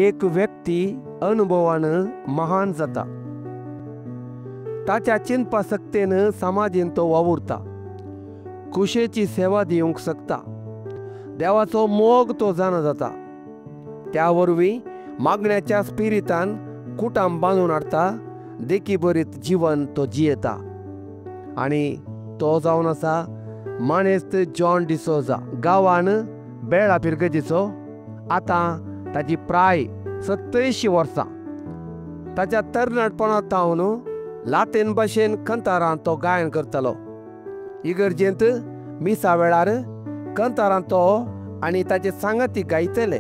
एक व्यक्ती अनुभवान महान जाता। ताच्या चिंतपा सक्तेन समाजेन तो वावुरता, खुशेची सेवा दिवंक शकता, देवाचो मोग तो जाणा जाता। त्या वरवीं मागण्याच्या स्पिरितान कुटाम बांदून हाडटा, देखी बरीत जीवन तो जियेता। आनी तो जावन आसा मानेस्त जॉन डिसोजा, गांवान बेळा पिरगजीचो। आतां ताची प्राय 87 वर्सां। ताच्या तरणाटपणांत थावन लातीन भाशेन कंतारां तो गायन करतालो। इगर्जेंत मिसा वेळार कंतारां तो आनी ताचे सांगाती गायतले।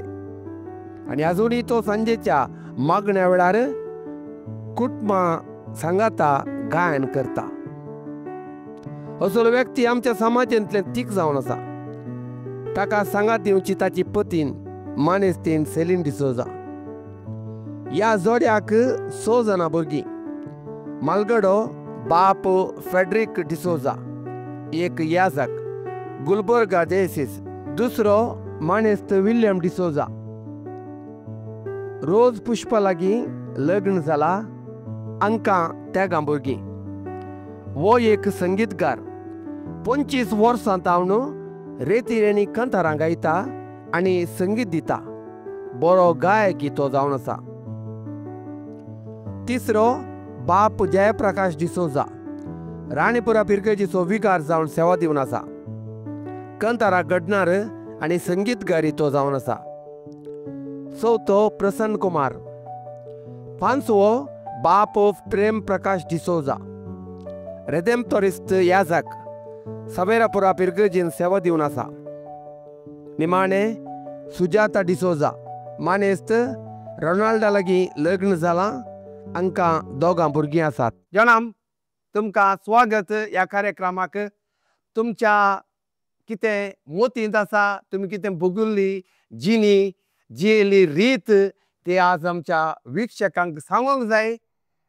आनी आजुनूय तो सांजेच्या मागण्या वेळार कुटुंबा सांगाता गायन करता। असलो व्यक्ती आमच्या समाजांतलें तीक जावन आसा। ताका सांगात दिवची ताची पतीन मानेस्तीन सेलीन डिसोजा। ह्या जोड्याक 6 जाणां भुरगीं। मालगडो बाप फेड्रिक डिसोजा एक याजक गुलबर्गा जेसीस, दुसरो मानेस्त विल्यम डिसोजा। रोज पुष्पा लागीं लग्न जाला, हांकां तेगां भुरगीं। वो एक संगीतकार, 25 वर्सां थावन रेती रेणी कंतारां गायता आनी संगीत दिता। बरो गायकी तो जावन आसा। तिसरो बाप जयप्रकाश डिसोजा राणीपुरा पिरगेजीचो विकार जावन सेवा दिवन आसा। कंतारा घडणार आनी संगीतगारी तो जावन आसा। चवथो प्रसन्न कुमार। पांचवो बाप प्रेम प्रकाश डिसोजा रेदेमतोरिस्त याजक सवेरापुरा पिरगेजीन सेवा दिवन आसा। निमाणे सुजाता डिसोजा मानेस्त रोनाल्डा लागीं लग्न जालां, हांकां दोगां भुरगीं आसात। जनाम तुमकां स्वागत ह्या कार्यक्रमाक। तुमच्या कितें मोतींत आसा, तुमी कितें भोगुल्ली जिणी जियेली रीत ती आज आमच्या वीक्षकांक सांगूंक जाय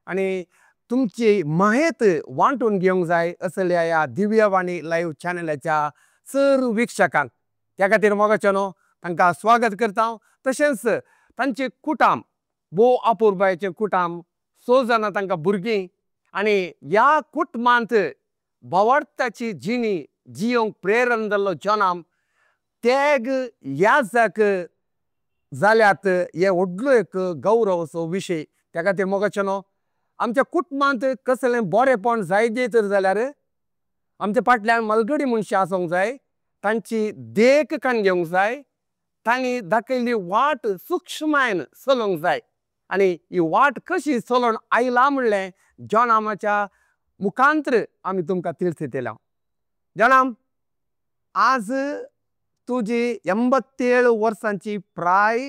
आनी तुमची माहेत वांटून घेवंक जाय असल्या ह्या दिव्यवाणी लायव्ह चॅनलाच्या चड वीक्षकांक। त्या खातीर मोगाचें न्हू तांकां स्वागत करता हांव। तशेंच तांचें कुटाम भोव अपुरबायेचें कुटाम, 6 जाणां तांकां भुरगीं आनी ह्या कुटुंबांत भावार्थाची जिणी जियोंक प्रेरण जाल्लो जनाम तेग याजक जाल्यात हे व्हडलो एक गौरव असो विशय। त्या खातीर मोगाचें न्हू आमच्या कुटुंबांत कसलें बरेंपण जाय तर जाल्यार आमच्या फाटल्यान मलगडी मनशां आसूंक जाय, तांची देख काण घेवंक जाय, तांणी दाखयल्ली वाट सुक्ष्मायन चलोवंक जाय। आनी ही वाट कशी चलोवन आयला म्हणलें जॉनामाच्या मुखांत्र आमी तुमकां तिळसितले। जॉनाम, आज तुजी 87 वर्सांची प्राय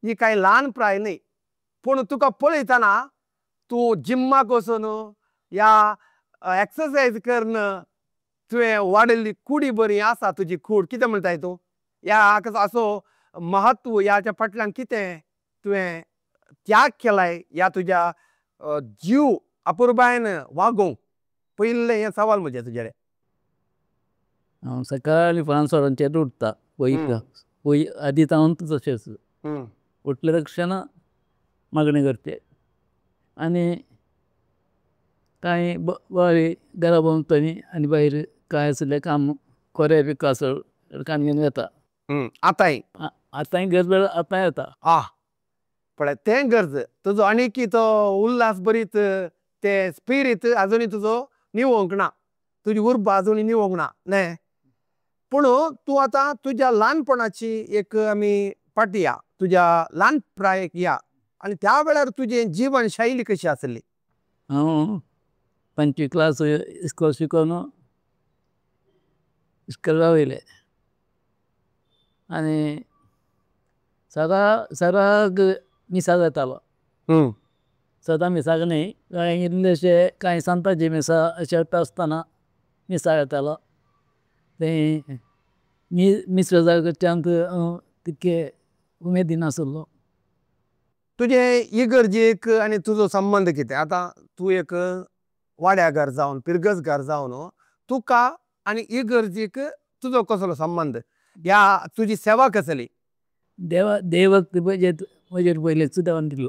ही कांय ल्हान प्राय न्हय, पूण तुका पळयतना तूं जिम्माक वचून या एक्सरसायज करून तुवें वाडयल्ली कुडी बरी आसा, तुजी कूड कितें म्हणटाय तूं? ह्या असो महत्व ह्याच्या फाटल्यान कितें तुवें त्याग केलाय ह्या तुज्या जीव अपुरबायेन वागोवंक? पयलें हें सवाल म्हजें तुजें। हांव सकाळीं 5 वरांचेर उठता, वयता वय आदी तावन तशेंच उठले तक्षण मागणें करचें आनी कांय बारी घरा भोंवतणी आनी भायर कांय आसलें काम कोरे बी कासळ काम घेवन येता। आतांय आतांय गरज आतांय येता। आ पळय तें गरज तुजो आनीक तो उल्हास बरीत ते स्पिरीत आजुनूय तुजो निवोंक ना, तुजी उर्बा आजुनूय निवोंक ना न्हय। पूण तूं आतां तुज्या ल्हानपणाची एक आमी फाटी या, तुज्या ल्हान प्रायेक या आनी त्या वेळार तुजी जिवन शैली कशी आसली? हांव 5वी क्लास इस्कोल शिकोवन इस्कोला वयलें आनी सदां सदांक मिसाक वतालो। सदां मिसाक न्हय, कांय इल्लेशे कांय सांताची मिसां अशें आसतना मिसाक वतालो। थंय मीस करच्यांत हांव तितकें उमेदीन आसलो। तुजें इगर्जेक आनी तुजो संबंद कितें? आतां तूं एक वाड्यागर जावन पिरगजगार जावन तुका आनी इगर्जेक तुजो कसलो संबंद या तुजी सेवा कसली? देवा देवाक म्हणजे म्हजेर पयलींच देवान दिल्लो।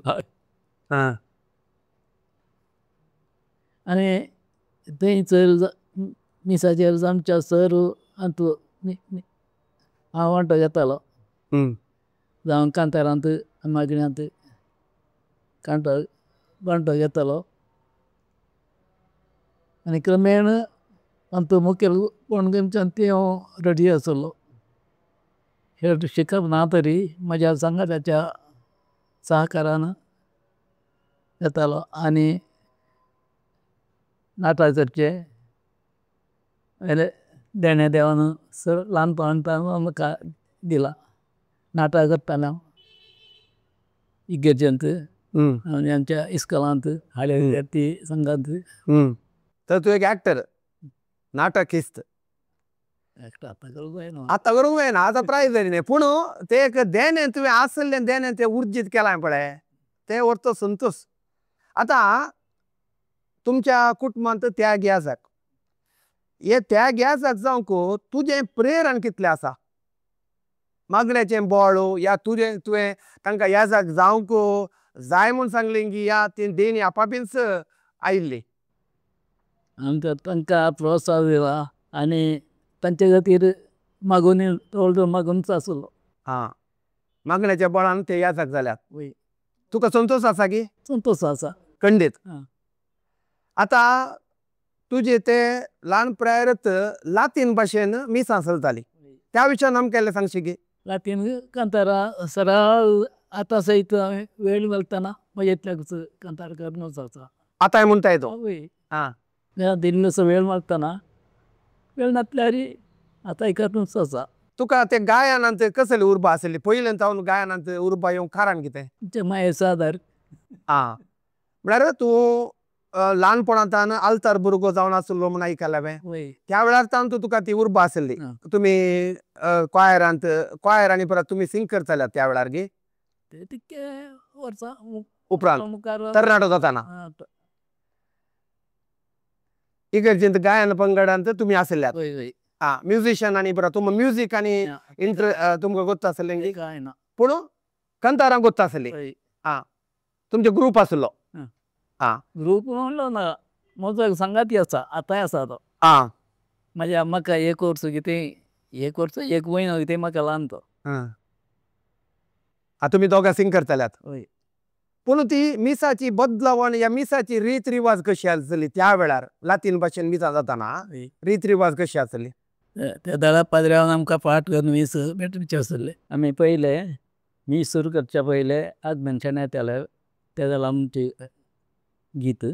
आनी थंय चड मिसाचेर आमच्या सर हांव वांटो घेतालो। जावं कांतारांत मागण्यांत वांटो घेतालो। आनी क्रमेण आमचो मुखेल कोण हांव रेडी आसलो। शिकप ना तरी म्हज्या सांगात्याच्या सहकारान जातालो। आनी नाटक करचें देणें देवान ल्हानपणांत म्हाका दिलां। नाटक करतालें हांव इगर्जेंत आनी आमच्या इस्कोलांत संघांत। तर तूं एक एक्टर, नाटकिस्त। आतां करूंक जायना, आतां प्राय जाली न्ही, पूण तें एक देणें तुवें आसलें देणें तें उर्जीत केलां पळय, तें व्हरतो संतोश। आतां तुमच्या कुटुंबांत त्यागी आसात, हे त्यागी आसात जावंक तुजें प्रेरण कितलें आसा? मागण्याचें बळ या तुजें तुवें तांकां याजाक जावंक जाय म्हूण सांगलें की या ती देणी आपापीच आयिल्ली? आमकां तांकां प्रोत्साहन दिला आनी तांचे खातीर मागून जवळ जवळ मागुनूच आसलो। आं, मागण्याच्या बळान ते याजाक जाल्यात। तुका संतोश आसा की? संतोश आसा। खंडीत। आतां तुजे ते ल्हान पिरायेरच लातीन भाशेन मिसां चलतालीं, त्या विशयान आमकां इल्लें सांगशी गे? लातीन कांतारां सरळ आतां सयत हांवें वेळ मेळटना म्हज्या इतल्याकूच कांतार करुनूच आसा। आतांय म्हणटाय तूं? वय। इल्लोसो वेळ मेळटना, वेळ नासल्यार आतांय करुनूच आसा। तुका ते गायनांत कसली उर्बा आसली? पयलें सावन गायनांत उर्बा येवंक कारण कितें? आमच्या मायेचो आदार। आं, म्हळ्यार तूं ल्हानपणांतान आल्तार भुरगो जावन आसलो म्हूण आयकलां हांवें। वय। त्या वेळार सावन तुका ती उर्बा आसली। तुमी क्वायरांत, क्वायर आनी परत तुमी सिंग करताले त्या वेळार गी? ते तितके वर्सां उपरांत तरणाटो जाताना इगर्जेंत गायन पंगडांत तुमी आसल्यात। वय वय। आं, म्युजिशन आनी परत तुमकां म्युजीक आनी इंटर तुमकां गोत्त आसलें गी? कांय ना। पूण कांतारां गोत्त आसलीं। आं, तुमचो ग्रूप आसलो। आं, ग्रूप म्हणलो ना, म्हजो एक सांगाती आसा, आतांय आसा तो। आं, म्हज्या म्हाका एक वर्स कितें, एक वर्स एक म्हयनो कितें म्हाका ल्हान तो। आं, तुमी दोगां सिंग करताल्यात। वय। पूण ती मिसाची बदलावण या मिसाची रीत रिवाज कशी आसली त्या वेळार, लातीन भाशेन मिसां जाताना रीत रिवाज कशी आसली? त्या दरा पाद्र्यान आमकां पाट करून मीस भेटचे आसले। आमी पयले मीस सुरू करच्या पयले आदमेनशान येताले ते जाल्यार आमची गीत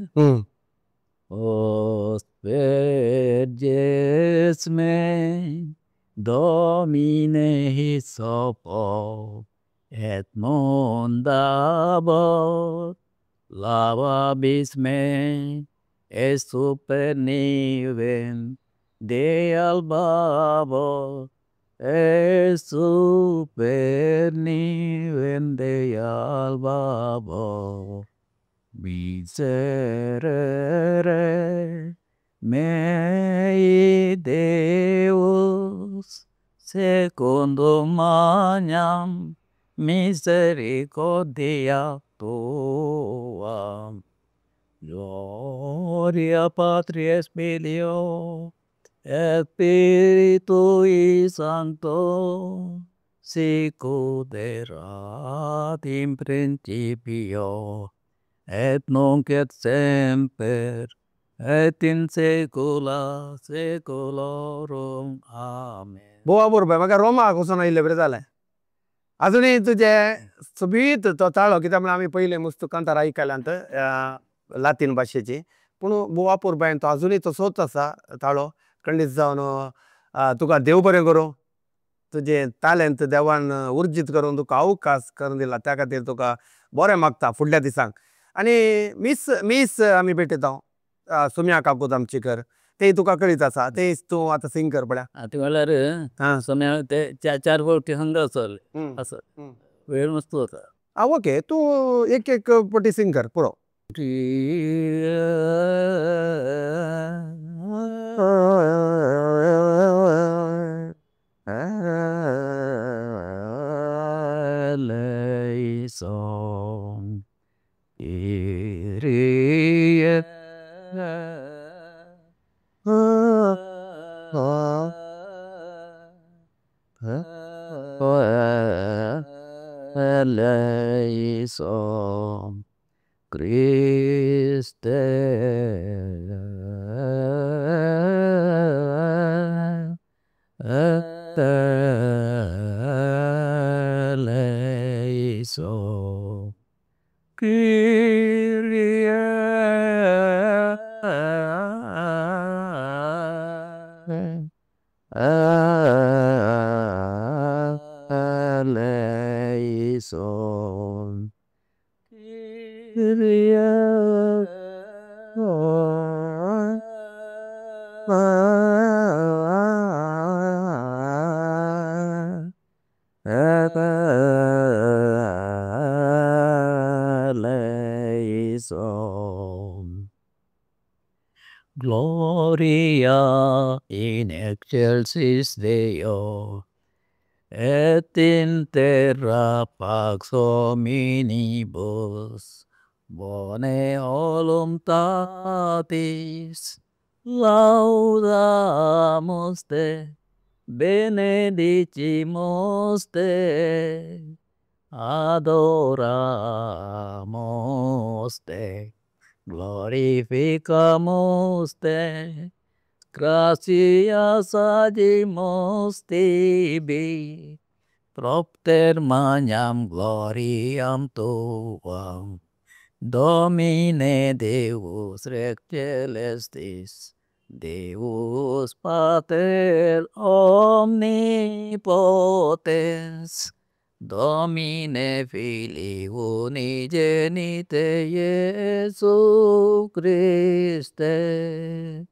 Asperges me Domine hysopo et mundabo lavabis me et super nivem de albabo et super nivem de albabo miserere mei Deus secondo magnam misericordia tua. Gloria Patri et Filio et Spiritui Sancto, sicut erat in principio et nunc et semper et in saecula saeculorum. Amen. बोवा बरोबर म्हाका रोमाक वचोन आयिल्ले बरें जालें। आजुनूय तुजें सोबीत तो ताळो, कित्याक म्हळ्यार आमी पयलीं मुस्त कांतार आयकल्यांत लातीन भाशेची, पूण बोवा पुरबायेन तो आजुनूय तसोच आसा ताळो। खंडीत जावन तुका देव बरें करूं, तुजें तालेंत देवान उर्जीत करून तुका अवकाश करून दिला त्या खातीर तुका बरें मागता फुडल्या दिसांक। आनी मीस मीस आमी भेटयता सुम्या काकूत आमची कर, तें तुका कळीत आसा, तें तूं आतां सिंग कर पळया। आतां म्हणल्यार सोम्या ते चार फावटी संग आसले आसा, वेळ मस्त वता। आं ओके, तूं एक एक पटी सिंग कर पुरो। Eleison. Eleison, Christe eleison, Kyrie eleison, Kyrie eleison. Gloria in excelsis Deo, et in terra pax hominibus, bonae voluntatis, laudamus te, benedicimus te, adoramus te, glorificamus te, gratias agimus tibi, propter magnam gloriam tuam, Domine Deus Rex Caelestis, Deus Pater omnipotens, Domine Filii unigenite Iesu Christe,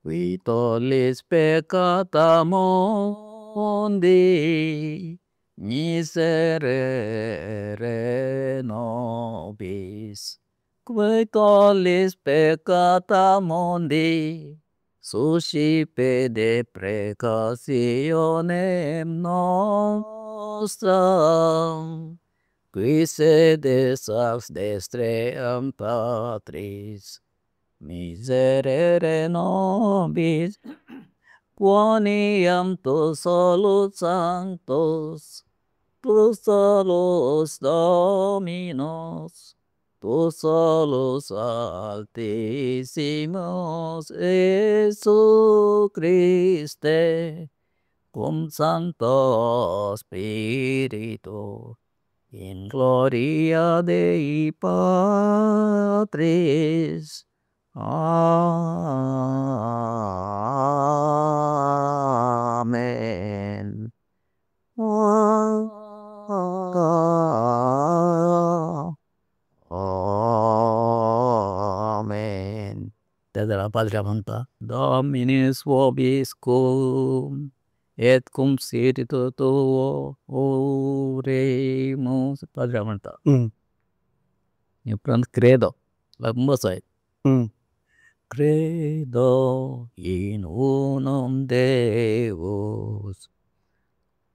qui tollis peccata mundi, miserere nobis, qui tollis peccata mundi, suscipe deprecationem nostram, qui sedes ad dexteram Patris, miserere nobis, quoniam tu solus sanctus, tu solus Dominus, tu solus altissimus Iesu Christe, cum Sancto Spiritu, in gloria Dei Patris. Amen. Amen. Tejra पाद्र्या म्हणता Dominus vobiscum et cum spiritu tuo oremus. पाद्र्या म्हणता. उपरांत क्रेदो लंबो so एक. Credo in unum Deus,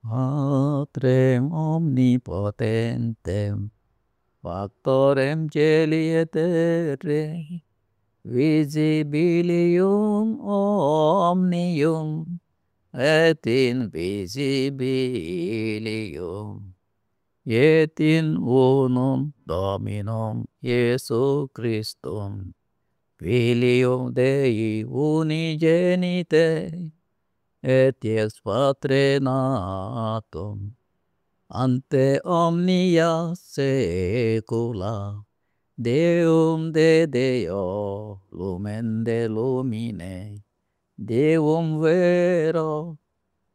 Patrem omnipotentem, factorem celi et terrae, visibilium omnium, et invisibilium, et in unum Dominum Iesu Christum, Filium Dei unigenite, et ex Patre natum, ante omnia saecula, Deum de Deo, lumen de lumine, Deum vero,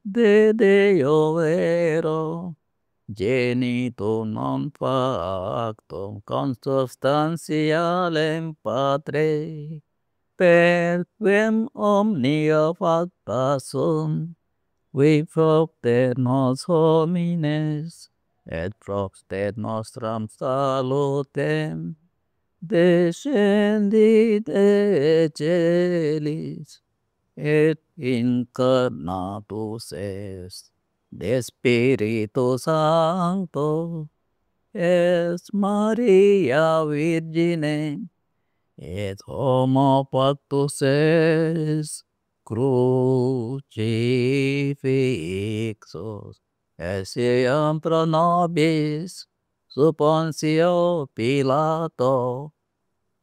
de Deo vero, genitum non factum, consubstantialem Patre, per quem omnia facta sunt, qui propter nos homines, et propter nostram salutem, descendit de celis, et incarnatus est de Spiritu Sancto, ex Maria Virgine, Et homo pactus es crucifixus, et eam pro nobis sub Pontio Pilato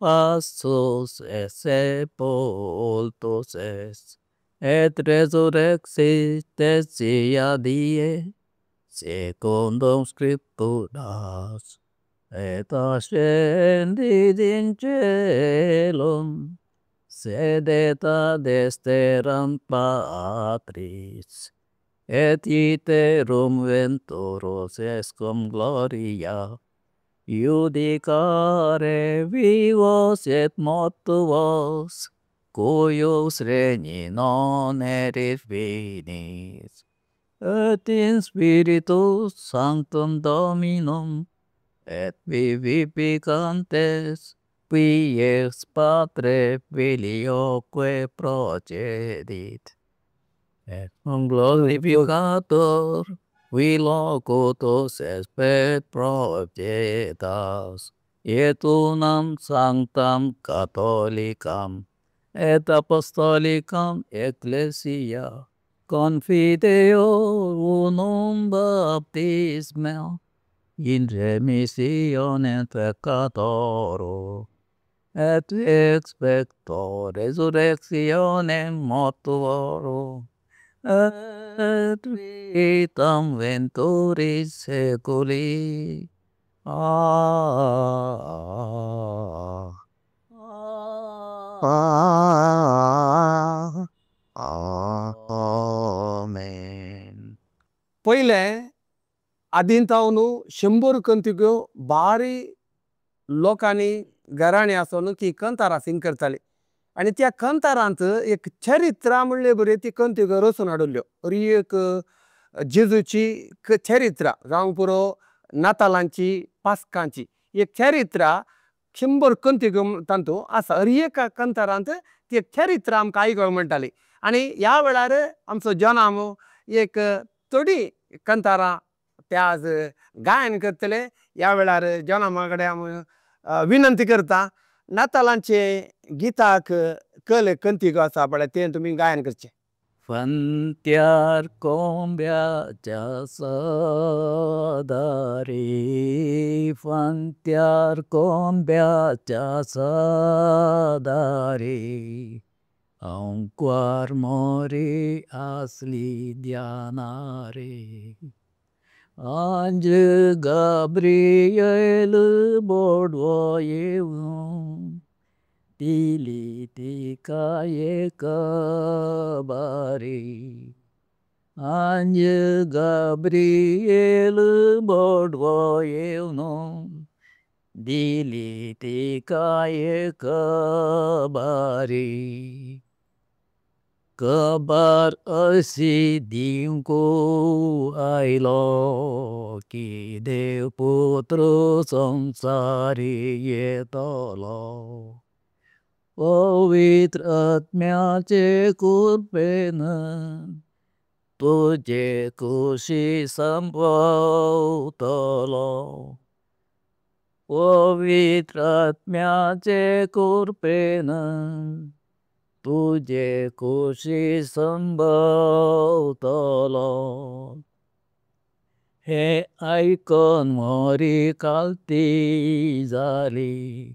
passus et sepultus est, et resurrexit tertia die secundum scripturas, et ascendit in caelum, sedet ad desteram Patris, et iterum venturus est cum gloria iudicare vivos et mortuos, cuius regni non erit finis. Et in Spiritu Sanctum Dominum, et vivificantes, qui ex Patre Filioque procedit, et cum glorificatur, qui locutus est per prophetae, et unam sanctam catholicam et apostolicam ecclesiam confideo unum baptisma in remissionem peccatorum, et expecto resurrectionem mortuorum, et vitam venturis saeculi. Amen. पयलें आदीं न्हू 100 कंतिक्यो बारी लोकांनी घरांनी आसून ती कंतारां सिंग करताली आनी त्या कंतारांत एक चरित्रां म्हणले बरी ती कंतिक्यो रचून हाडिल्ल्यो। हर एक जेजूची चरित्रां जावंक पुरो नातालांची पास्कांची एक चरित्रां 100 कंतिक्यो तातूंत आसा। हर एका कंतारांत ती एक चरित्रां आमकां आयकोंक मेळटाली आनी ह्या वेळार आमचो जनाम एक थोडीं कंतारां ते आज गायन करतले। ह्या वेळार जनामा कडेन आमी विनंती करता, नातालांचे गिताक कल कंतिको आसा पळय तें तुमी गायन करचें। फांत्यार कोंब्याच्या सदारी, फांत्यार कोंब्याच्या सदारी, अंकवार मोरी आसली ध्यानारी। आंज गाब्रियल बोडवो येवन दिली तिका एक खबरी, आंज गाब्रियल बोडवो येवन दिली तिका एक खबरी। खबर अशी दिवंक आयलो की देव पुत्र संवसारी येतलो, पवित्र आत्म्याचे कृपेन तुजे कुशी संभवतलो, पवित्र आत्म्याचे कृपेन तुजे कुशी संभवतलो। हे आयकून मोरी कालती जाली,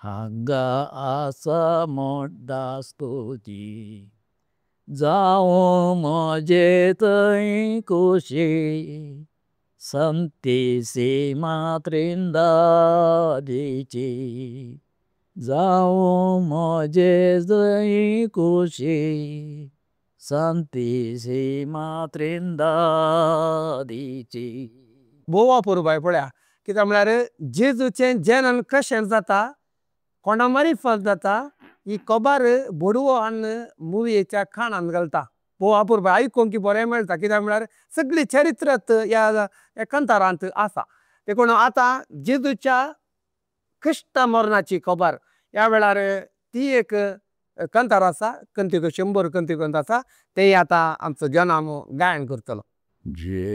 हांगा आसा म्हण दास तुजी, जावं म्हजे थंय कुशी संतिसिमा त्रिंदादीची, जावं म्हजे थंय कुशी संतिसिमा त्रिंदादीची। भोव अपुरबाय पळया कित्याक म्हळ्यार जेजूचें जनन कशें जाता, कोणा मारिफत जाता ही खबर बोडवो हाडून मुयेच्या कानांत घालता। भोव अपुरबाय आयकूंक बरें मेळटा कित्याक म्हळ्यार सगळी चरित्रांत ह्या कांतारांत आसा। देखून आतां जेजूच्या क्रिश्त मरणाची खबर ह्या वेळार ती एक कांतार आसा, कंतिको 100 कंतिको आसा, तें आतां आमचो जनाम गायन करतलो। जेजू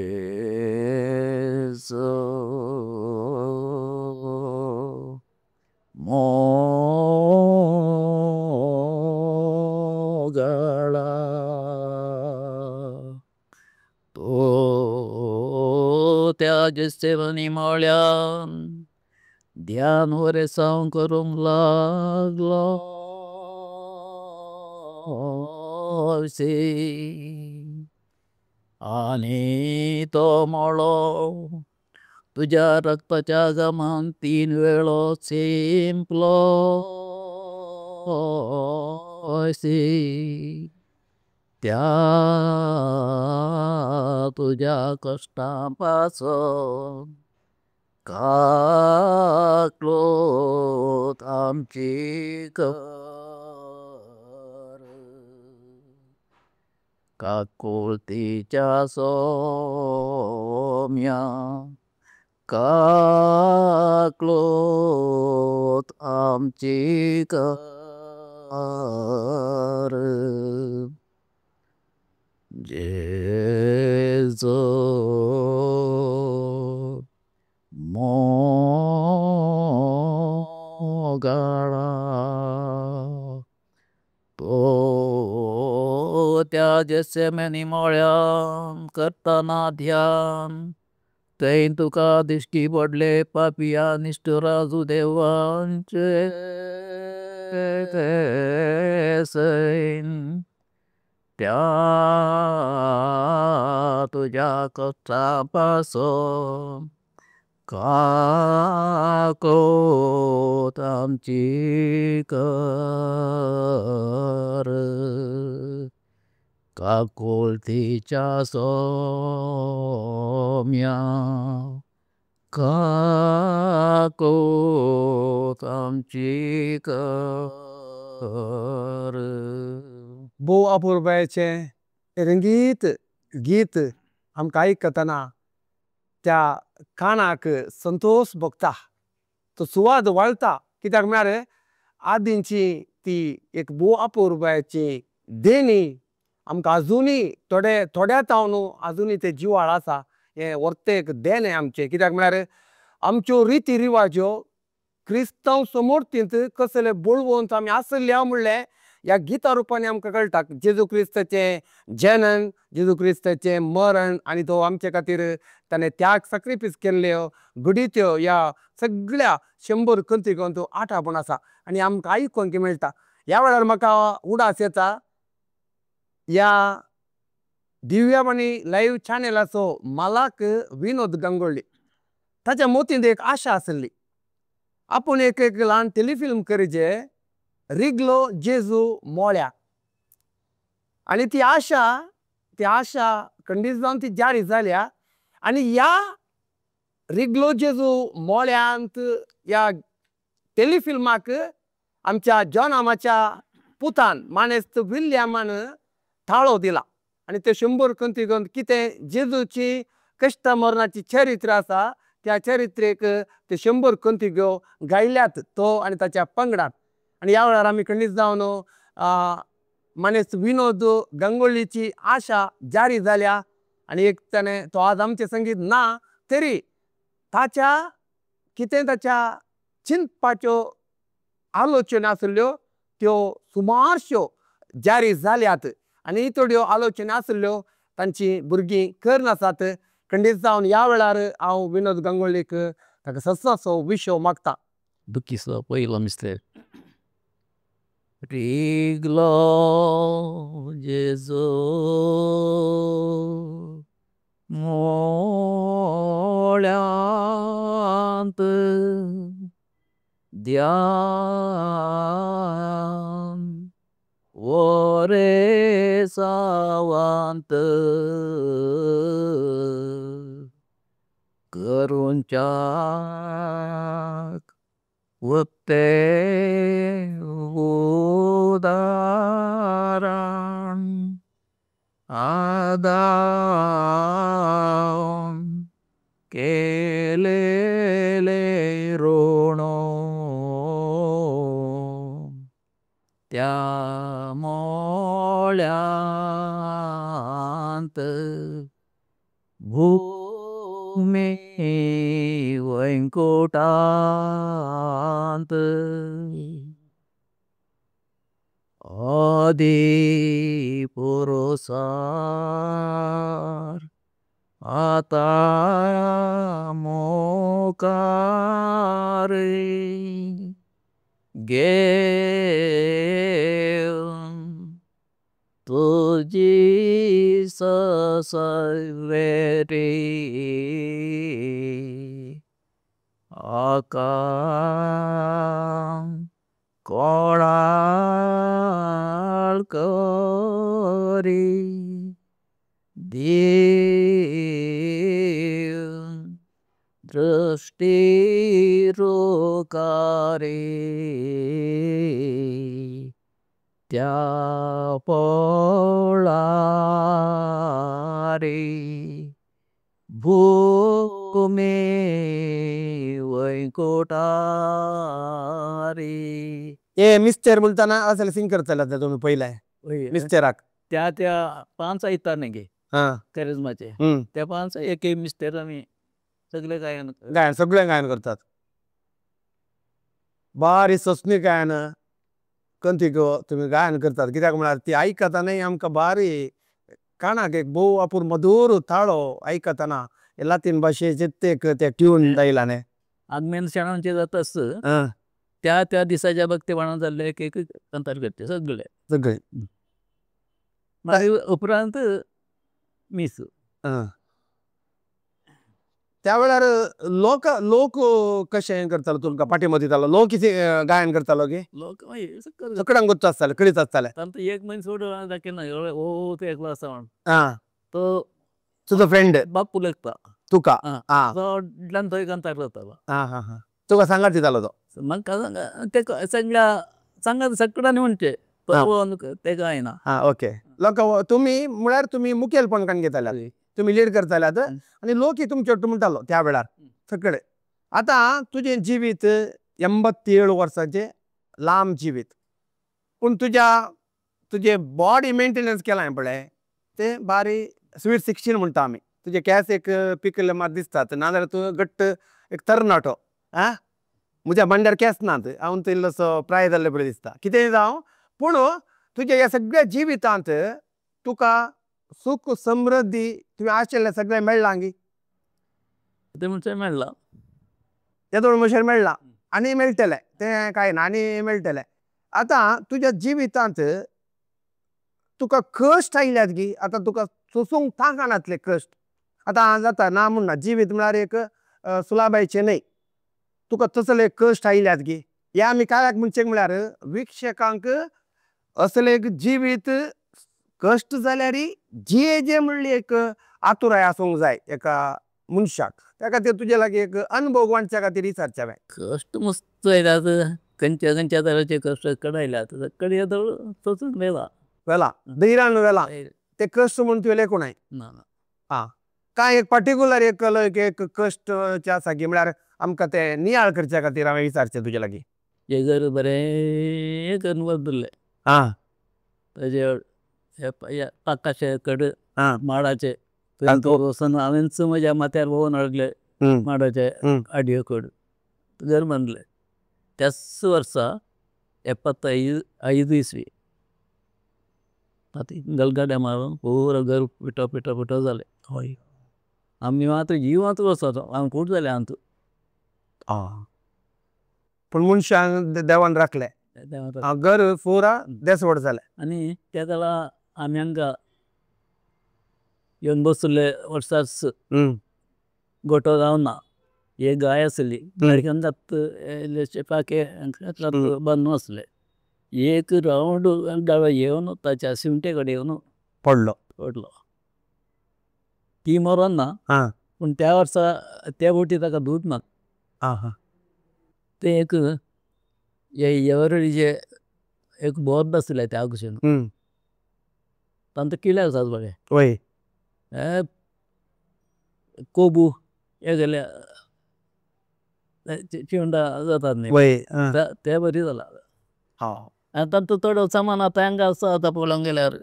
मोगाळा तो त्या जेसेवनी मोळ्यान ध्यान वरेसांव करूंक लागलो सी। आनी तो मोळो तुज्या रक्ताच्या गमान 3 वेळो शिंपलो सी। त्या तुज्या कश्टां पासून काकलोत आमची कर। काकुळतीच्या सोम्या काकलोत आमची कर। जेजू मोगाळा तो त्या जेसेमनी मोळ्यान करतना ध्यान थंय तुका दिश्टी पडले पापिया निश्ठुरा जुदेवांचे सैन। त्या तुज्या कश्टां पासून काकूत आमची कर। काकुळतीच्या सोम्या काकूत आमची कर। भोव अपुरबायेचें रंगीत गीत आमकां आयकतना त्या कानाक संतोश भोगता, तो सुवाद वाळटा। कित्याक म्हळ्यार आदींची ती एक भोव अपुरबायेची देणी आमकां आजुनूय थोडे थोड्या जावन आजुनूय ते जिवाळ आसा। हें व्हरतें एक देणें आमचें। कित्याक म्हळ्यार आमच्यो रिती रिवाज्यो क्रिस्तांव समर्थींत कसले बळवंत आमी आसल्या म्हणलें ह्या गिता रुपांनी आमकां कळटा। जेजू क्रिस्ताचें जनन, जेजू क्रिस्ताचें मरण आनी तो आमचे खातीर ताणें त्याग साक्रिफीस केल्ल्यो घडीत्यो ह्या सगळ्या 100 कंतीगोंत आठापण आसा आनी आमकां आयकोंक मेळटा। ह्या वेळार म्हाका उडास येता ह्या दिव्यावाणी लायव्ह चॅनलाचो मालक विनोद गंगोळ्ळी ताच्या मोतींत एक आशा आसली आपूण एक एक ल्हान टेलिफिल्म करीजे रिगलो जेजू मोळ्या आनी ती आशा खंडीत जावन ती जारी जाल्या। आनी ह्या रिगलो जेजू मोळ्यांत ह्या टेलिफिल्माक आमच्या जॉनामाच्या पुतान मानेस्त विल्यमान थाळो दिला आनी ते 100 कंतीगोंत कितें जेजूची कश्ट मरणाची चरित्र आसा त्या चरित्रेक ते 100 कंतिगो गायल्यात तो आनी ताच्या पंगडान। आनी ह्या वेळार आमी खंडीत जावन मानेस्त विनोद गंगोळ्ळीची आशा जारी जाल्या आनी एक ताणें तो आज आमचें संगीत ना तरी ताच्या कितें ताच्या चिंतपाच्यो आलोचना आसल्ल्यो त्यो सुमारश्यो जारी जाल्यात आनी थोड्यो आलोचना आसल्ल्यो तांची भुरगीं करनासात। खंडीत जावन ह्या वेळार हांव विनोद गंगोळ्ळीक ताका सस्साचो विशय मागता। दुखीचो पयलो मिस्तेर रिगलो जेजू मोळ्यांत ध्यान वरेसावांत करुंच्याक उक्ते उदारण आदाम केलेले ऋण त्या मोळ्यांत भूमी वैकुंठांत आदि पुरसार आता मोकार घेवन तुजी ससवेरी आका कोणाल करी देव दृष्टि रोकारी त्या पोळारी भूमी वैकुंठारी। हे मिस्टर म्हणताना असले सिंग करतले तुमी पयले मिस्टराक त्या त्या पांच आयता न्ही गे करिज्माचे त्या पांच एक मिस्टर आमी सगळे गायन गायन सगळे गायन करतात। बारी सोसणी गायन कंतीक तुमी गायन करतात कित्याक म्हळ्यार ती आयकता न्ही आमकां बारी कानाक एक भोव आपूर मधूर ताळो आयकतना लातीन भाशेचे ते ट्यून दायला न्ही। आगमेन शेणांचे जाता त्या त्या दिसाच्या भक्तीपणा जाल्ले एक एक कांतार करचे सगळे सगळे मागीर उपरांत मीस। त्या वेळार लोक लोक कशें करतालो तुमकां पाटी मदीं जालो लोक कितें गायन करतालो की लोक सगळ्यांक गुत्त आसताले करीत आसताले। तांतूं एक मनीस सोडून दाखयना ओ तो एकलो आसा म्हण तो तुजो फ्रेंड बाप्पू लेखता तुका व्हडल्यान थंय कांतार करतालो। तुका सांगात दितालो तो म्हाका ते सगळ्या सांगात सगळ्यांनी म्हणचे ते गायना। ओके लोक तुमी म्हळ्यार तुमी मुखेलपण काण घेताले तुमी लीड करताले आनी लोक तुमचे म्हणटालो त्या वेळार सगळे। आतां तुजें जिवीत 87 वर्सांचें लांब जिवीत पूण तुज्या तुजें बॉडी मेंटेनन्स केलां पळय तें बारी स्वीट 16 म्हणटा आमी। तुजे केंस एक पिकल्ले मात दिसतात नाजाल्यार तूं घट्ट एक तरणाटो आं म्हज्या मांड्यार केंस नात हांव तो इल्लोसो प्राय जाल्ले पळय दिसता कितेंय जावं पूण तुज्या ह्या सगळ्या जिवितांत तुका सुख समृद्धी तुवें आशिल्लें सगळें मेळ्ळां गी? तें म्हणचे मेळ्ळां तेदोळ म्हणसर मेळ्ळां आनी मेळटलें तें कांय ना आनी मेळटलें। आतां तुज्या जिवितांत तुका कश्ट आयल्यात गी? आतां तुका सोसूंक तांकनातले कश्ट आतां जाता ना म्हण ना जिवीत म्हळ्यार एक सुलाबायचें न्हय तुका तसले कश्ट आयल्यात गी? हे आमी कांय म्हणचें म्हळ्यार विक्षकांक असलें एक जिवीत कश्ट जाल्यार जे जे म्हणली एक आतुराय आसूंक जाय एका मनशाक त्या खातीर तुजे लागीं एक अनुभव वांटच्या खातीर विचारचें हांवें। कश्ट मस्त आयल्यात खंयच्या खंयच्या तरांचे कश्ट कड आयल्यात सगळे सोसून वेला वेला धैर्यान वेला ते कश्ट म्हूण तुवें लेखूं नाय आं कांय एक पर्टिकुलर एक एक कश्ट आसा की म्हळ्यार आमकां ते नियाळ करच्या खातीर हांवें विचारचें तुजे लागीं। हें घर बरें करून बदल्लें आं ताजे पाकाशे कड माडाचे वचून हांवेंच म्हज्या माथ्यार भोंवन हाडले माडाचे आडयो कड घर बांदलें। त्याच वर्सा 75 इसवी गलगाड्या मारून पुरो घर पिठो पिठो पिठो जालें। हय आमी मात जिवांत वचत आमी खूब जाले आमचो। पूण मनशांक देवान राखले घर पुरा देसवड जालें। आनी त्या वेळा आमी हांगा येवन बशिल्ले वर्साच गोठो जावना एक गाय आसली पाखे बांदून आसले एक रावंड गाय येवन ताच्या शिमटे कडेन येवन पडलो पडलो ती मरोन ना पूण त्या वर्सा त्या बोटी ताका दूद ना। तें एक येवरोळीचे एक बोर्ड आसलें त्या भशेन तांचो किले आसात बरे वय कोबू हे गेले चिवंडा जातात न्ही ते बरी जाला। आनी तांचो चड सामान आतां हांगा आसा आतां पळोवंक गेल्यार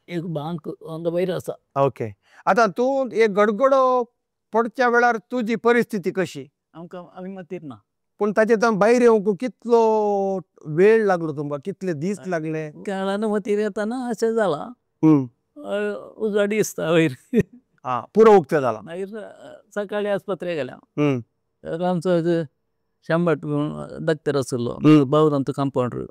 एक बांक हांगा वयर आसा। ओके आतां तूं एक गडगडो पडच्या वेळार तुजी परिस्थिती कशी? आमकां आमी मतीर ना। पूण ताचे तावन भायर येवंक कितलो वेळ लागलो तुमकां, कितले दीस लागले? काळान मतीर येताना अशें जालां, उजवाड दिसता वयर। आं, पुरो उक्तें जालां। मागीर सकाळीं आस्पत्रे गेले हांव। आमचो शंभट म्हूण डॉक्टर आशिल्लो, बावरांचो कंपावंडर,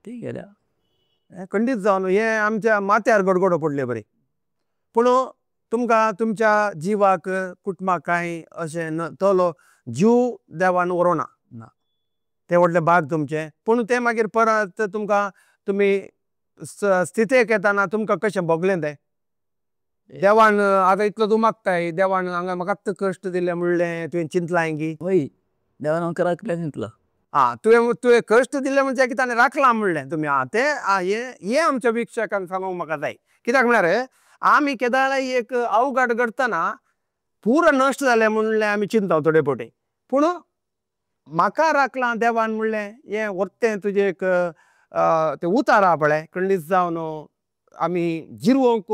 थंय गेल्या। खंडीत जावन हें आमच्या माथ्यार गडगडो पडले बरी। पूण तुमकां तुमच्या जिवाक कुटुंबाक कांय अशें न तलो जीव देवान व्हरूना ना, तें व्हडलें भाग तुमचें। पूण तें मागीर परत तुमकां तुमी स्थितेक येताना तुमकां कशें भोगलें तें? देवान आतां इतलो तूं मागताय देवान हांगा म्हाकाच कश्ट दिले म्हणलें तुवें चिंतलां की? वय, देवान आमकां राखलें चिंतलां। आं, तुवें कश्ट दिले म्हणजे की ताणें राखलां म्हणलें तुमी। आं, तें आं हें हें आमच्या वीक्षकांक सांगूंक म्हाका जाय, कित्याक म्हळ्यार आमी केदाळाय एक अवघड घडटना पुरो नश्ट जालें म्हणलें आमी चिंतता थोडे फावटी, पूण म्हाका राखलां देवान म्हणलें हें व्हरतें तुजें एक तें उतार आहा पळय, खंडीत जावन आमी जिरवंक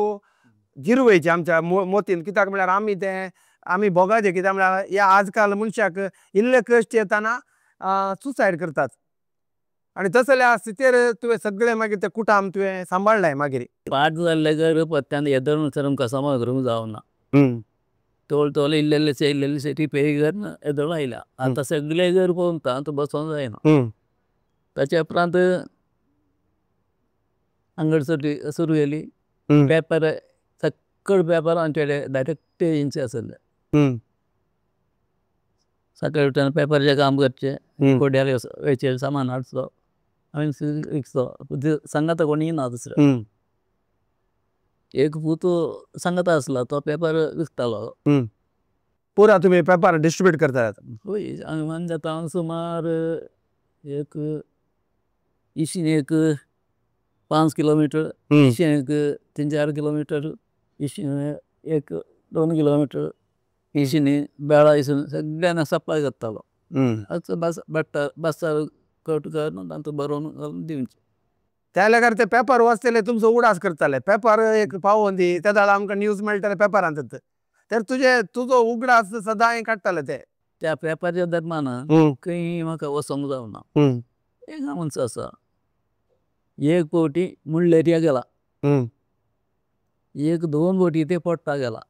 जिरवयचें आमच्या मोतीन, कित्याक म्हळ्यार आमी तें आमी भोगाचें। कित्याक म्हळ्यार हे आजकाल मनशाक इल्ले कश्ट येताना सुसायड करतात आनी तसल्या स्थितेर तुवें सगळें मागीर तें कुटाम तुवें सांबाळ्ळें मागीर। पाड जाल्लें घर पत्त्यान येदोळ म्हणसर आमकां सामान करूंक जावना। तोळ तोळ इल्ले इल्लेशे इल्ले इल्लेशे रिपेरी करून येदोळ आयल्या। आतां सगळें घर पळोवन आतां बसोंक जायना। ताच्या उपरांत अंगड सुरू केली, पेपर सगळे पेपर आमचे कडेन डायरेक्ट एजन्सी आसले। सकाळीं उठून पेपराचें काम करचें, कोड्यार वयचें सामान हाडचो आनी विकचो, सांगाता कोणूय ना दुसरो। एक पूत सांगाता आसलो तो पेपर विकतालो। पुरा तुमी पेपर डिस्ट्रिब्यूट करतात? वय, हांगा जाता सुमार एक इशीन एक 5 किलोमिटर, इशीन एक 3-4 किलोमिटर, इशीन 1-2 किलोमिटर, इशीन बेळा इसून सगळ्यांना सप्लाय करतालो। बसार कट करून तांकां बरोवन दिवचें। त्या लेगार ते पेपर वाचतले तुमचो उगडास करताले, पेपर एक पावोवन दी, त्या जाल्यार आमकां न्यूज मेळटले पेपरांत, तर तुजो उगडास सदांय काडटाले ते। त्या पेपराच्या दरम्यान खंय म्हाका वचोंक जावना। एक मनीस आसा, एक फावटी मुल्लेरिया गेला, 1-2 फावटी ते पोडटा गेला,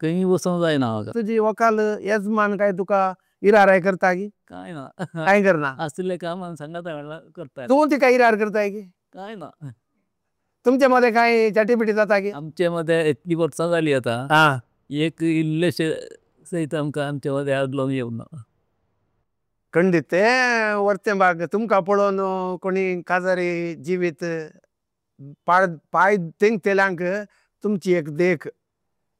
खंय वचोंक जायना म्हाका। तुजी व्हंकल येजमान काय तुका इराराय करता की? कांय ना। कांय करना? आशिल्लें काम हांव सांगाता म्हणल्यार करता। तूं तिका इरार करताय की? कांय ना। तुमचे मदें कांय चाटीपिटी जाता की? आमचे मदें इतली वर्सां जाली आतां, एक इल्लेशें सयत आमकां आमचे मदें आदलोन येवना। खंडीत तें व्हरतें भाग तुमकां पळोवन कोणी काजारी जिवीत पांय तेंकतेल्यांक तुमची एक देख,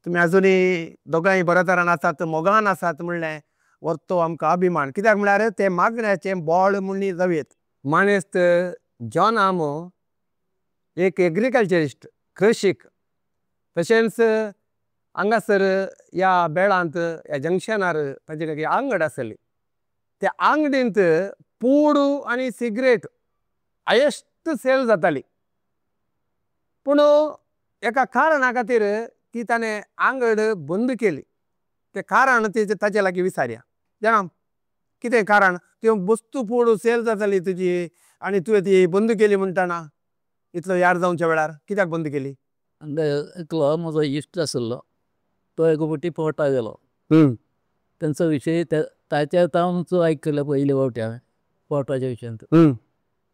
तुमी आजुनूय दोगांय बऱ्या तरान आसात, मोगान आसात म्हणलें व्हरतो आमकां अभिमान, कित्याक म्हळ्यार तें मागण्याचें बोळ म्हूण जावयेत। मानेस्त जॉन आमो एक एग्रीकल्चरिस्ट, कृशीक, तशेंच हांगासर ह्या बेळांत ह्या जंक्शनार ताजे लागीं आंगड आसली, त्या आंगडींत पूड आनी सिगरेट हायेस्ट सेल जाताली, पूण एका कारणा खातीर ती ताणें आंगड बंद केली। तें कारण ताचे लागीं विचारया, जाणा कितें कारण त्यो वस्तू पूड सेल जाताली तुजी आनी तुवें ती बंद केली म्हणटना इतलो यार जावच्या वेळार कित्याक बंद केली? एकलो म्हजो इश्ट आसलो तो एक फावटी पोर्टा गेलो, तेंचो विशय ताच्या तावनूच आयकलो पयले फावटी हांवें पोर्टाच्या विशयांत।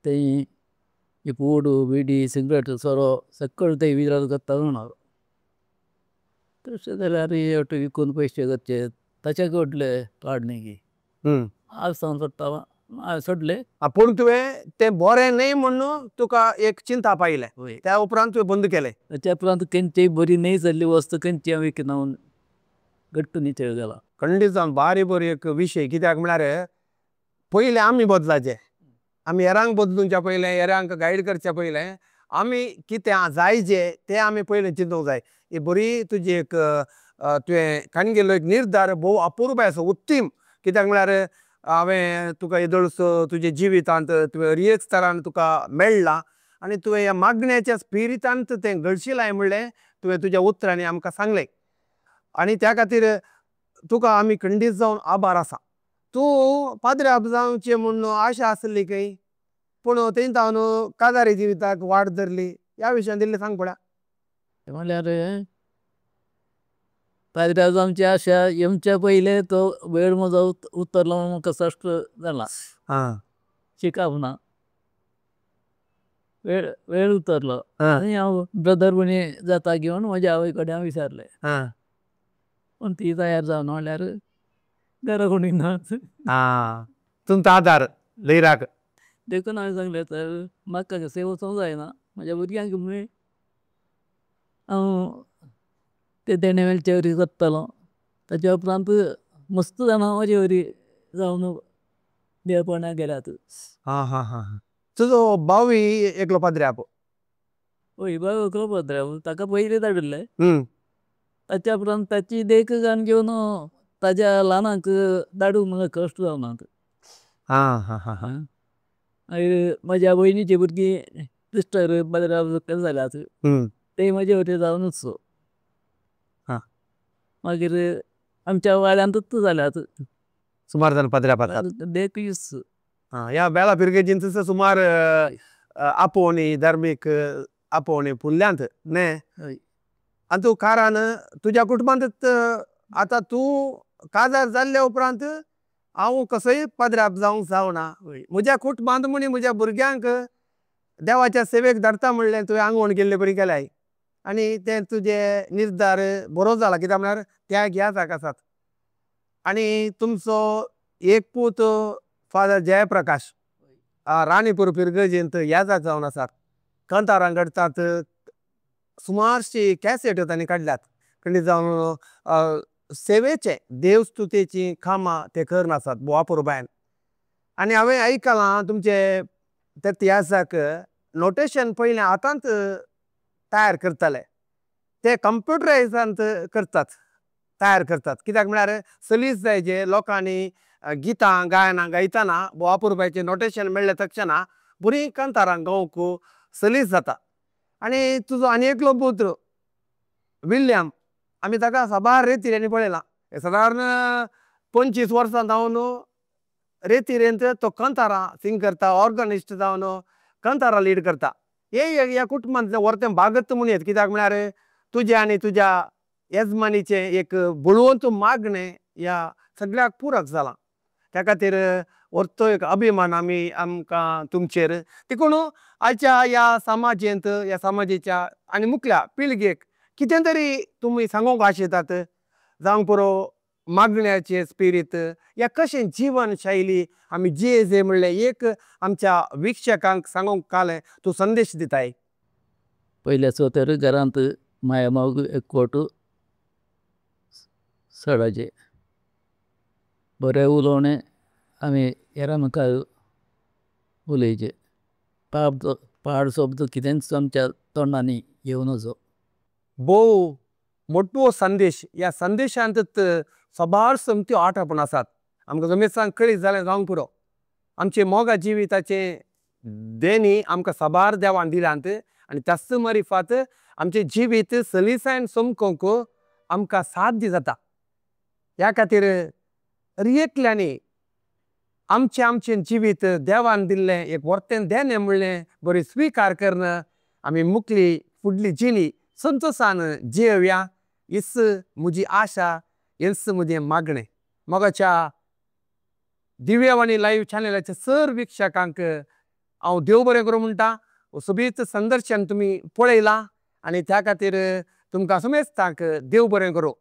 थंय पूड बिडी सिगरेट सोरो सगळें थंय विरार करता म्हणून, तशें जाल्यार हे विकून पयशे करचे ताच्याकूय व्हडलें पाड न्ही की आज सावन सोडटा हांवें सोडलें। पूण तुवें तें बरें न्हय म्हूण तुका एक चिंताप आयलें, त्या उपरांत तुवें बंद केलें। ताच्या उपरांत खंयचीय बरी न्हय जाल्ली वस्त खंयची हांव विकना म्हूण घट्ट निश्चय जाला। खंडीत जावन बारी बरी एक विशय, कित्याक म्हळ्यार पयलें आमी बदलाचे, आमी हेरांक बदलुच्या पयलें, हेरांक गायड करच्या पयलें आमी कितें जायचे तें आमी पयलें चिंतूंक जाय। ही बरी तुजी एक तुवें काडून गेल्लो एक निर्धार भोव अपुरबाय आसा, उत्तीम, कित्याक म्हळ्यार हांवें तुका येदोळसो तुज्या जिवितांत तुवें हर एक स्तरान तुका मेळ्ळां आनी तुवें ह्या मागण्याच्या स्पिरिटांत तें घडशिलाय म्हणलें तुवें तुज्या उतरांनी आमकां सांगलें आनी त्या खातीर तुका आमी खंडीत जावन आभार आसा। तूं पाद्र्याब जावचें म्हूण आशा आसली खंय, पूण थंय जावन काजारी जिविताक वाट धरली, ह्या विशयांत इल्लें सांग पळोवया। म्हणल्यार पाद्र्याब जावची आशा येवच्या पयलें तो वेळ म्हजो उतरलो म्हणून म्हाका कश्ट जाला। शिकप ना, वेळ वेळ उतरलो आनी हांव ब्रदर म्हणी जाता घेवन म्हज्या आवय कडेन हांव विचारलें। पूण ती तयार जावना म्हणल्यार घरा कोणूय ना। तुमचो आदार लैराक देखून हांवें सांगलें तर म्हाका कशें वचोंक जायना, म्हज्या भुरग्यांक म्हूण हांव ते देणे मेळचे वरी जगतलो। ताच्या उपरांत मस्त जाणां म्हजे वरी जावन देवपणाक गेल्यात। आं हां हां, तुजो भावूय एकलो पाद्र्याब? हय, भाव एकलो पाद्र्याब, ताका पयलीं धाडिल्लें। ताच्या उपरांत ताची देख घेवन ताज्या ल्हानांक धाडूंक म्हाका कश्ट जावनात। आं हां हां, मागीर म्हज्या भयणीची भुरगीं सिस्टर पाद्र्याब जाल्यात, ते म्हजे वरी जावनूच। मागीर आमच्या वाड्यांतूच जाल्यात सुमार जाण पाद्र्याब आसात। देखूच ह्या बेला फिरगेजींत सुमार आपोवणी धार्मीक आपोवणी फुल्ल्यांत न्ही? आनी तूं कारान तुज्या कुटुंबांतूच आतां तूं काजार जाल्ल्या उपरांत हांव कसोय पाद्र्याब जावंक जावना, म्हज्या कुटुंबांत म्हणी म्हज्या भुरग्यांक देवाच्या सेवेक धाडटा म्हणलें तुवें आंगवण केल्ले बरी केल्याय आनी तें तुजें निर्धार बरो जाला, कित्याक म्हळ्यार त्या ह्या जाग आसात। आनी तुमचो एक पूत फादर जयप्रकाश राणीपूर फिरगर्जेंत याजाक जावन आसात, कांतारां घडटात, सुमारशी कॅसेट्यो तांणी काडल्यात, खंडीत जावन सेवेचें देवस्तुतेचीं कामां ते करून आसात बोवा पुरबायन। आनी हांवें आयकलां तुमचे ते तियासाक नोटेशन पयलें हातांत तयार करताले, ते कंप्युटरायजांत करतात, तयार करतात, कित्याक म्हळ्यार सलीस जाय जे लोकांनी गितां गायनां गायतना बोवा पुरबायचें नोटेशन मेळ्ळें तक्षणा बरीं कांतारां गावंक सलीस जाता। आनी तुजो आनी एकलो पुत्र विल्यम, आमी ताका साबार रेतिरेनी पळयलां, सादारण 25 वर्सां जावन रेतिरेंत तो कांतारां सिंग करता, ऑर्गनिस्ट जावन कांतारां लीड करता। हे ह्या कुटुंबांतलें व्हरतें भागत म्हूण येत, कित्याक म्हळ्यार तुजें आनी तुज्या येजमानीचें एक बळवंत मागणें ह्या सगळ्याक पुरक जालां, त्या खातीर व्हरतो एक अभिमान आमी आमकां तुमचेर। देखून आयच्या ह्या समाजेंत ह्या समाजेच्या आनी मुखल्या पिळगेक कितें तरी तुमी सांगूंक आशेतात, जावंक पुरो मागण्याचें स्पिरीत या कशें जिवन शैली आमी जियेजे म्हणलें एक आमच्या विक्षकांक सांगूंक कालें तूं संदेश दिताय। पयल्या चवथर घरांत माया मोग एकवट चडाचें बरें उलोवणें आमी हेरां मुखार उलयचें, पाड शब्द कितेंच आमच्या तोंडांनी येवं नजो। भोव मोटवो संदेश, ह्या संदेशांतूच साबार सोमत्यो आटापून आसात, आमकां जमेसांक कळीत जालें जावंक पुरो। आमचे मोगा जिविताचें देणी आमकां साबार देवान दिल्यांत आनी त्याच मारिफात आमचें जिवीत सलीसायन चमकोवंक आमकां साध्य जाता। ह्या खातीर एकल्यांनी आमचें आमचें जिवीत देवान दिल्लें एक व्हरतें देणें म्हणलें बरी स्विकार करून आमी मुखली फुडली जिणी संतोसान जियोया, हीच म्हजी आशा, हेंच म्हजें मागणें। मोगाच्या दिव्यवाणी लायव्ह चॅनलाच्या सर वीक्षकांक हांव देव बरें करूं म्हणटा। सोबीत संदर्शन तुमी पळयलां आनी त्या खातीर तुमकां समेस्तांक देव बरें करूं।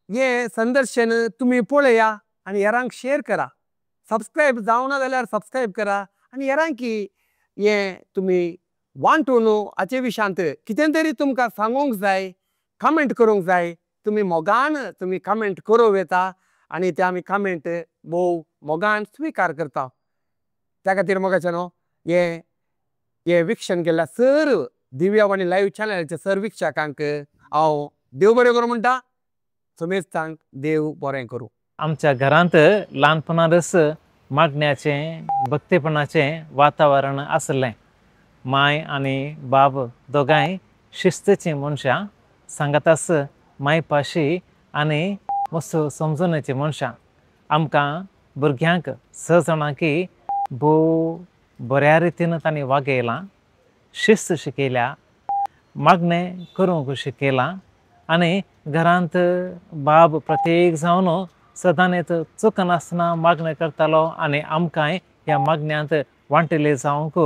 हें संदर्शन तुमी पळया आनी हेरांक शेयर करा, सबस्क्रायब जावना जाल्यार सबस्क्रायब करा आनी हेरांकी हें तुमी वांटून हाचे विशयांत कितें तरी तुमकां सांगूंक जाय, कमेंट करूंक जाय, तुमी मोगान तुमी कमेंट करूं येता आनी ते आमी कमेंट भोव मोगान स्विकार करता। त्या खातीर मोगाचे न्हू हें हें विक्षण केल्ल्या सर दिव्यवाणी लायव्ह चॅनलाच्या सर वीक्षकांक हांव देव बरें करूं म्हणटा, समेस्तांक देव बरें करूं। आमच्या घरांत ल्हानपणारच मागण्याचें भक्तीपणाचें वातावरण आसलें। माय आनी बाब दोगांय शिस्तीचीं मनशां, सांगाताच मायपाशी आनी मस्त समजण्याची मनशां। आमकां भुरग्यांक 6 जाणांकी भोव बऱ्या रितीन तांणी वागयलां, शिस्त शिकयल्या, मागणें करूंक शिकयलां आनी घरांत बाब प्रत्येक जावन सदांच चुकनासतना मागणें करतालो आनी आमकांय ह्या मागण्यांत वांटिल्ले जावंक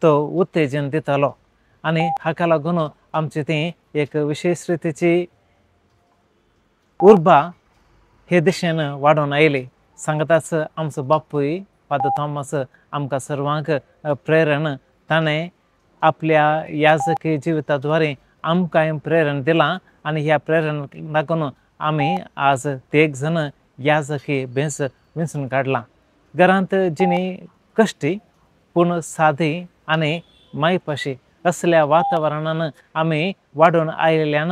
तो उत्तेजन दितालो आनी हाका लागून आमची ती एक विशेश रितीची उर्बा हे दिशेन वाडोवन आयली। सांगताच आमचो बापूय फादर थॉमस आमकां सर्वांक प्रेरण, ताणें आपल्या याजकी जिविता द्वारे आमकांय प्रेरण दिलां आनी ह्या प्रेरण लागून आमी आज 3 जण याजकी भेस विंचून काडलां। घरांत जिणी कश्टी पूण सादी आनी मायपाशी असल्या वातावरणान आमी वाडून आयिल्ल्यान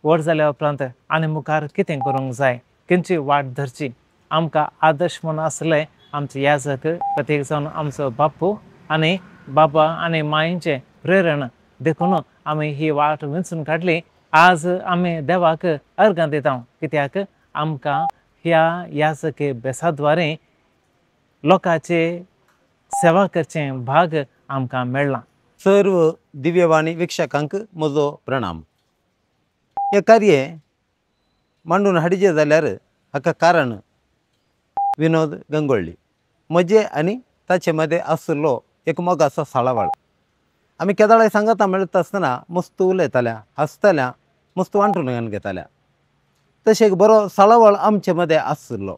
व्हड जाल्या उपरांत आनी मुखार कितें करूंक जाय, खंयची वाट धरची, आमकां आदर्श म्हूण आसले आमचे याजक प्रत्येक जावन आमचो बापू आनी बाबा आनी मायेचें प्रेरण देखून आमी ही वाट विंचून काडली। आज आमी देवाक अर्गां दिता कित्याक आमकां ह्या याजकी भेसाद्वारे लोकांचे सेवा करचें भाग आमकां मेळ्ळां। सर्व दिव्यवाणी वीक्षकांक म्हजो प्रणाम। हें कार्य मांडून हाडचें जाल्यार हाका कारण विनोद गंगोळ्ळी म्हजे आनी ताचे मदें आशिल्लो एक मोगाचो साळावळ। आमी केदळाय सांगता मेळटा आसतना मस्त उलयताल्या, हांसताल्या, मस्त वांटून घेताल्या। तशें एक बरो साळावळ आमचे मदें आशिल्लो।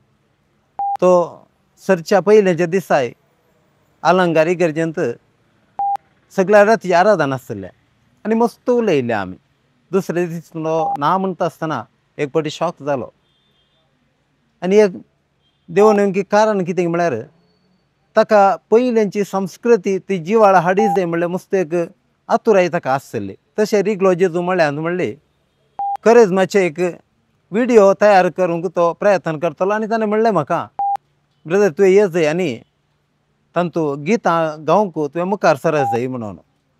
तो सरच्या पयल्याच्या दिसाय आलंगार इगर्जेंत सगळ्या राती आराधन आशिल्लें आनी मस्त उलयलें आमी। दुसरे दीस ना म्हणटा आसतना एक फावटी शॉक जालो आनी एक देव नेमकी कारण कितें म्हळ्यार ताका पयल्यांची संस्कृती ती जिवाळा हाडी जाय म्हणल्यार मस्त एक आतुराय ताका आसली। तशें रिगलो जेजू म्हळ्यार म्हणली खरेंच मातशें एक विडियो तयार करूंक तो प्रयत्न करतलो आनी ताणें म्हणलें म्हाका, ब्रदर तुवें ये जाय आनी तांतू गितां गावंक तुवें मुखार सरत जाय म्हणून।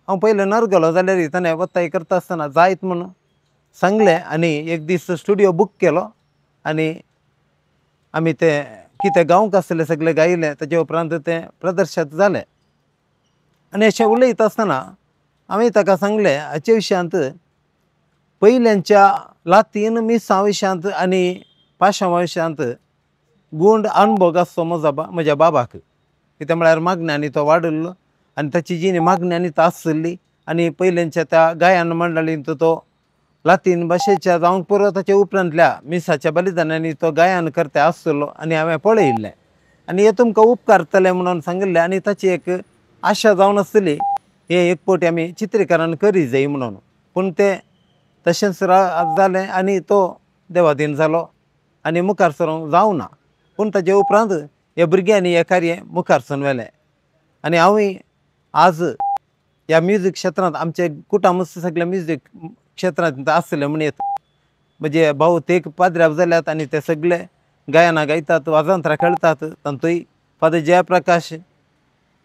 हांव पयलें नरगलो जाल्यार ताणें वत्ताय करता आसतना जायत म्हणून सांगलें आनी एक दीस स्टुडियो बूक केलो आनी आमी तें कितें गावंक आसलें सगळें गायलें। ताजे उपरांत तें प्रदर्शीत जालें आनी अशें उलयता आसतना हांवें ताका सांगलें हाचे विशयांत पयल्यांच्या लातीन मिसां विशयांत आनी पाशांवा विशयांत गूंड अणभोग आसचो म्हजो म्हज्या बाबाक। कितें म्हळ्यार मागण्यांनी तो वाडिल्लो आनी ताची जिणी मागण्यांनी तो आसली आनी पयल्यांच्या त्या गायन मंडळींत तो लातीन भाशेच्या जावंक पुरो ताच्या उपरांतल्या मिसाच्या बलिदानांनी तो गायन करता आसलो आनी हांवें पळयिल्लें आनी हें तुमकां उपकारतलें म्हणून सांगिल्लें आनी ताची एक आशा जावन आसली हें एक फावटी आमी चित्रीकरण करी जाय म्हणून, पूण तें तशेंच जालें आनी तो देवाधीन जालो आनी मुखार सरूंक जावना। पूण ताजे उपरांत ह्या भुरग्यांनी हें कार्य मुखार सरून व्हेलें आनी हांवूय आज ह्या म्युजीक क्षेत्रांत आमचे कुटुंब सगळें म्युजीक क्षेत्रांत आसलें म्हण येता। म्हजे भाव ते पाद्र्याब जाल्यात आनी ते सगळे गायनां गायतात, वाजंत्रां खेळटात। तातूंय फादर जयप्रकाश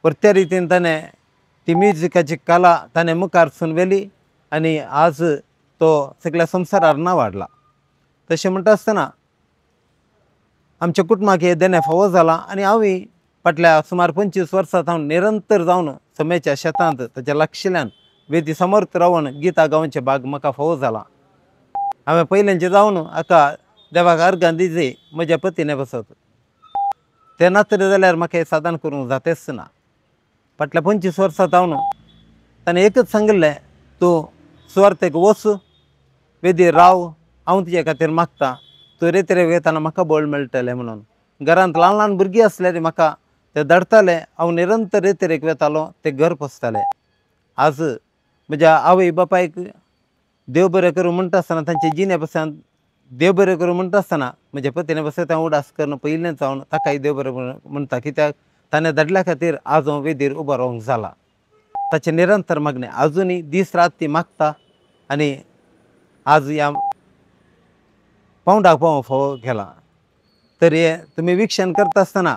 परत्या रितीन ताणें ती म्युजिकाची कला ताणें मुखार सून व्हेली आनी आज तो सगळ्या संवसारार नांव वाडला। तशें म्हणटा आसतना आमच्या कुटुंबाक हें देणें फावो जालां आनी हांवूय फाटल्या सुमार 25 वर्सां सावन निरंतर जावन सम्याच्या शेतांत ताच्या लागशिल्ल्यान वेदी समर्थ रावन गितां गावचें भाग म्हाका फावो जाला। हांवें पयल्यांचें जावन हाका देवाक अर्गां दिजी म्हज्या पतीने बसत तें नातलें जाल्यार म्हाका हें साधन करूंक जातेच ना। फाटल्या 25 वर्सां जावन ताणें एकच सांगिल्लें, तूं सुवार्थेक वच, वेदीर राव, हांव तुजे खातीर मागता, तूं रेतरे वयतना म्हाका बळ मेळटलें म्हणून। घरांत ल्हान ल्हान भुरगीं आसल्यार म्हाका ते धाडटाले, हांव निरंतर रेतरेक वेतालो, ते घर पोसताले। आज म्हज्या आवय बापायक देव बरें करूं म्हणटा आसतना तांचे जिणे पसून देव बरें करूं म्हणटा आसतना म्हज्या पतीने पसून हांव उडास करून पयलेंच हांव ताकाय देव बरें म्हणटा, कित्याक ताणें धाडल्या खातीर आज हांव वेदीर उबो रावंक जाला। ताचें निरंतर मागणें आजुनूय दीस रात ती मागता आनी आज ह्या पावंडाक पावोवंक फावो केला। तर हें तुमी विक्षण करता आसतना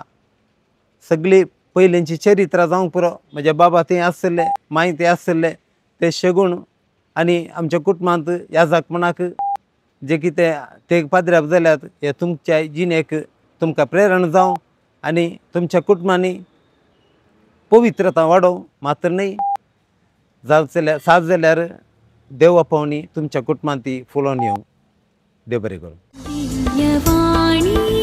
सगळीं पयलींची चरित्रां जावंक पुरो। म्हजे बाबा थंय आशिल्ले, माय थंय आशिल्ले, ते शेगूण आनी आमच्या कुटुंबांत याजकपणाक जे कितें ते पाद्र्याब जाल्यात हे तुमच्या जिणेक तुमकां प्रेरणा जावं आनी तुमच्या कुटुंबांनी पवित्रता वाडोवं मात्र न्हय जाल जाल्यार साथ जाल्यार देवा पावणी तुमच्या कुटुंबांत ती फुलोवन येवं. देव बरें करूं.